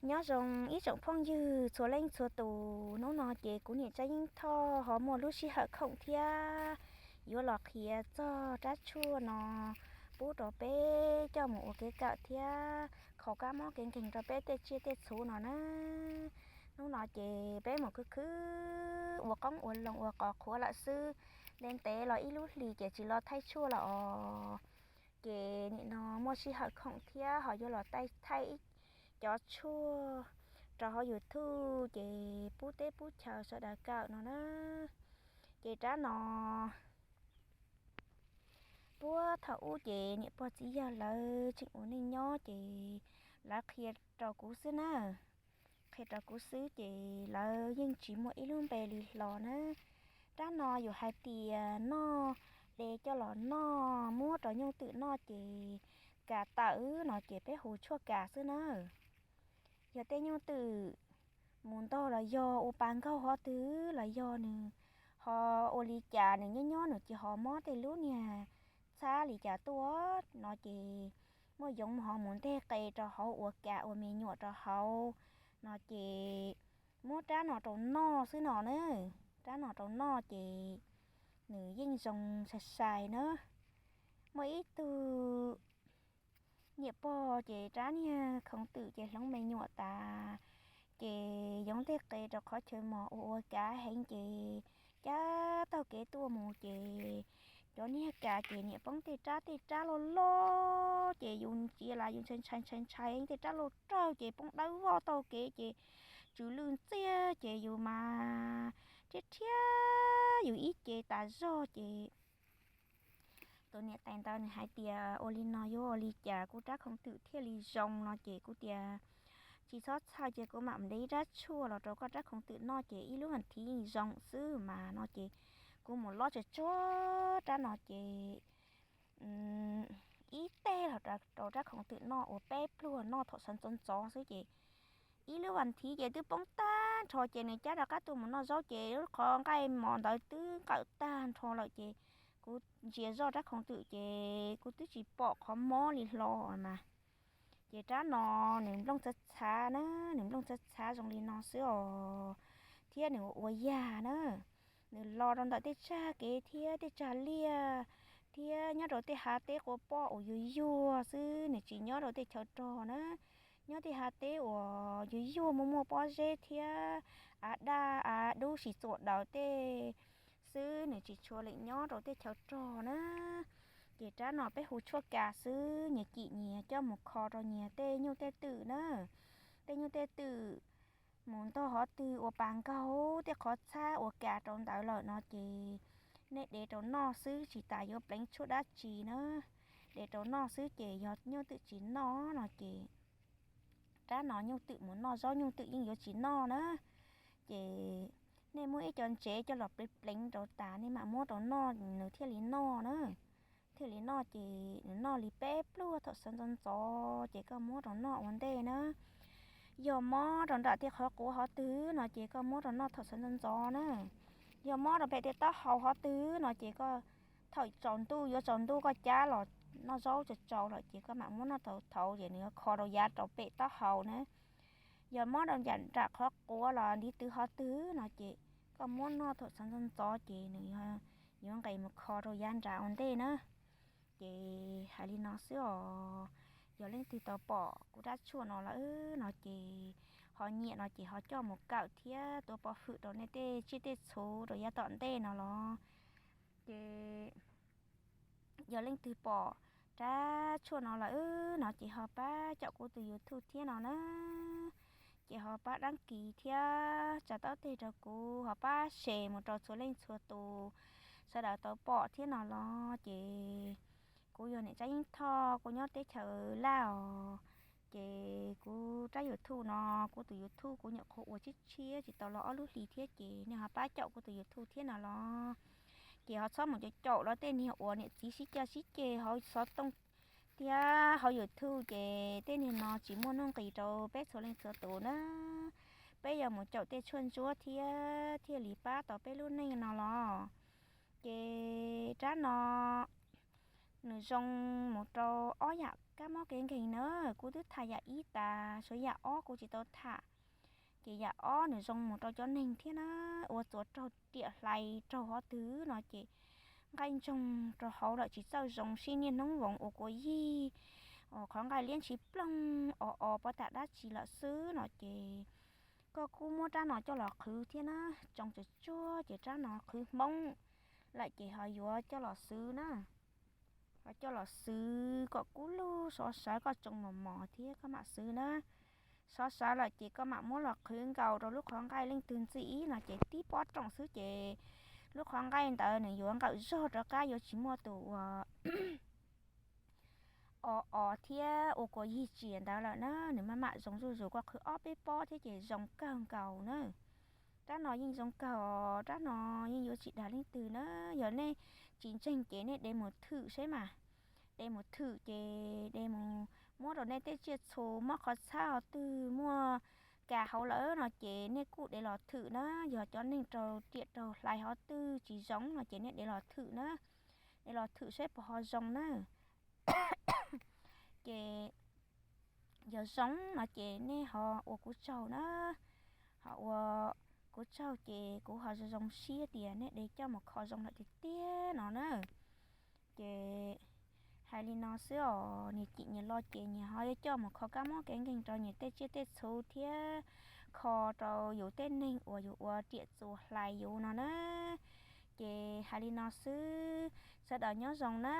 Nyob zoo ib tsoom phooj ywg txhua leej txhua tus, hnub no ces kuv niam Tsab Yeej Thoj ho muaj lub sij hawm khoom thiab yuav los qhia txog rab tshuaj no pub rau peb coj mus ua kev kawm thiab kho kab mob kev nkeeg rau peb tej tsiaj tej txhu no na. Hnub no ces peb mus khwv khwv ua qoob ua loo ua qos qhuav lawm xwb, ntev ntev los ib lub hlis ces tsis los thaij tshuaj lawm os. Ces nim no muaj sij hawm khoom thiab ho yuav los thaij ib cov tshuaj rau hauv YouTube ces pub teb pub chaw sawv daws kawm no na. Ces rab no puag thaum ub ces niam pog txiv yawg lawv tseem ua neej nyob ces lawv qhia rau kuv xwb na. Qhia rau kuv xwb ces lawv yeej tsis muaj ib lub npe li hlo na. Rab no yus hais tias noj, de coj los noj muab rau nyuj twm noj ces kas tawm no ces peb hu tshuaj kas xwb na. Yog tej nyuj twm mus ntog los yog ua pa nkaug hov twg los yog nws ho ua li cas nws nyob nyob nws ces ho mob tej lub niag txhab li cas tuaj no ces muaj yoov ho mus nteg qe rau hauv ua kas ua me nyuam rau hauv no ces muab rab no rau noj xwb no na. Rab no rau noj ces nws yeej zoo sai sai na. Muaj ib tug niam pog ces rab niag khoov twm ces hloov me nyuam tas ces yoov nteg qe rau qhov chaw mos ua ua kav heev ces cab taug kev tuaj mus ces cov niag kav ces niam poob tej rab tej rab loj loj ces yus ntsia las yus ntshai ntshai ntshai ntshai tej rab loj rawg ces poob dawb voj taug kev ces tsw lwj ntxiag ces yus mas rhiab rhiab yus ib ce tas zog ces tus niam tais ntawd nws hais tias ua li no yuav ua li cas kuv rab khoov twm thiaj li zoo no ces kuv tias tsis txhob txhawj ces kuv mam de ib rab tshuaj los rau koj rab khoov twm noj ces ib lub vas thiv yeej zoo xwb mas no ces kuv mus lob tsuag tsuag rab no ces ib teg los rau rab khoov twm noj uas peb pluag noj thaum sawv ntxov ntxov xwb ces ib lub vas thiv ces twb poob tag nrho ces nws cab rov qab tuaj mus noj zaub ces lub qhov nqaij mos ntawd twb nqawm tag nrho lawm ces kuv ntsia zoj rab khoov twm ces kuv twb tsis pom qhov mob li hlo mas. Ces rab no nws nplooj txhav txhav na, nws nplooj txhav txhav zoo li no xwb os, thiab nws ua yag na. Nws los rau ntawm tej tsag kev thiab tej tsag liaj thiab nyob rau tej hav teb quav poj uas yuag yuag xwb, nws tsis nyob rau tej chaw rog na. Nyob tej hav teb uas yuag yuag muaj muaj pob zeb thiab av daj av dub sis txuam daws tej xwb, nws tsis tshua leem nyob rau tej chaw rog na. Ces rab no peb hu tshuaj kas xwb, nyias cim nyias coj mus kho rau nyias tej nyuj tej twm na. Tej nyuj tej twm mus ntog qhov twg ua pa nkaug tej qhov txhab ua kas rau ntawd lawm no ces nej de rau noj xwb tsis tas yuav pleev tshuaj dab tsi na. De rau noj xwb ces yog nyuj twm tsis noj no ces rab no nyuj twm mus noj zaub nyuj twm yeej yuav tsis noj na. Ces nej muab ib co ntsev coj los pleev pleev rau tas nej mam muab rau noj nws thiaj li noj na. Thiaj li noj ces nws noj li peb pluag thaum sawv ntxov ntxov ces koj muab rau noj ua ntej na. Yog mob rau nram tej qhov quav qhov twg no ces koj muab rau noj thaum sawv ntxov ntxov na. Yog mob rau pem tej taub hau qhov twg no ces koj thaum tsaus ntuj yuav tsaus ntuj koj cab los noj zaub tsaus tsaus lawm ces koj mam muab noj thaum thaud ces nws yuav kho rau yav rau pem taub hau na. Yog mob rau nram qhov quav los ntiv twv qhov twg no ces koj muab noj thaum sawv ntxov ntxov ces nws yuav nqes mus kho rau yav nrad ua ntej na. Ces hais li no xwb os, yog leej twg tau pom kuv rab tshuaj no lawm no ces ho nyiam no ces ho coj mus kawm thiab tuav pov hwm rau nej tej tsiaj tej txhu rau yav tom ntej no los. Ces yog leej twg pom rab tshuaj no lawm no ces ho pab caum kuv tus YouTube thiab no na. Ces ho pab dab kis thiab tsa taub teg rau kuv, ho pab share mus rau txhua leej txhua tus sawv daws tau pom thiab no los. Ces kuv yog niam Tsab Yeeb Thoj, kuv nyob teb chaws Laj os. Ces kuv rab YouTube no, kuv tus YouTube kuv nyuam qhuav ua tshiab tshiab tsis tau los ob lub hlis thiab ces nej ho pab caum kuv tus YouTube thiab no los. Ces ho txhob mus caum caum los tej niag uas niam txiv sib cav sib ceg hauv xov tooj thiab hauv YouTube ces tej niag no tsis muaj nuj nqis rau peb txhua leej txhua tus na. Peb yuav mus caum tej tshuaj ntsuab thiab thiaj li pab tau peb lub neej no los. Ces rab no Nws zoo mus rau ob yam kab mob kev nkeeg na, kuv twb tham yam ib tas, tshuav yam ob kuv tsis tau tham. Ces yam ob nws zoo mus rau cov neeg thiab na, ua txuas raug riam hlais raug qhov twg no ces nqaij ntsoog rau hauv lawm tsis txawj zoo, sib niaj hnub voos ua kua yig, qhov nqaij liab ntshis ploog, o o pov tam dab tsi lawm xwb no ces koj kuj muab rab no coj los qhwv thiab na. Tsoo tsuag tsuag ces rab no qhwv hmoob lawm ces ho yuav coj los xwv na. Ho coj los xwv kom kub lug, sov sawv koj tsoo mos mos thiab koj mam xwv na. Sov sawv lawm ces koj mam muab los qhwv nkaus rau lub qhov nqaij leej twg ntxim ib no ces tib pob rooj xwb ces lub qhov nqaij ntawd nws yuav nqawm zog rov qab, yuav tsis muaj tus uas o o thiab ua kua yig tsias ntawd lawm na, nws maj mam zoo zuj zus. Koj qhwv ob peb pob thiab ces zoo kawg nkaus na. Rab no yeej zoo kawg os, rab no yeej yuav tsis dag leej twg na. Yog nej tsis ntseeg ces nej de mus thwm seb mas. De mus thwm ces de mus muab rau nej tej tsiaj txhu mob qhov txhab qhov twg, muaj kas hauv lawm no ces nej kuj de los thwm na. Yog cov neeg raug riam raug hlais qhov twg tsis zoo no ces nej de los thwm na. De los thwm seb puas ho zoo na. Ces yog zoo no ces nej ho ua kuv tsaug na. Ho ua kuv tsaug ces kuv ho zoo zoo siab tias nej de coj mus kho zoo lawm tiag tiag no na. Ces hais li no xwb os, nyias cim nyias lo ces nyias ho yuav coj mus kho kab mob kev nkeeg rau nyias tej tsiaj tej txhu thiab kho rau yus tej neeg uas yus ua riam txuas hlais yus no na. Ces hais li no xwb, sawv daws nyob zoo na.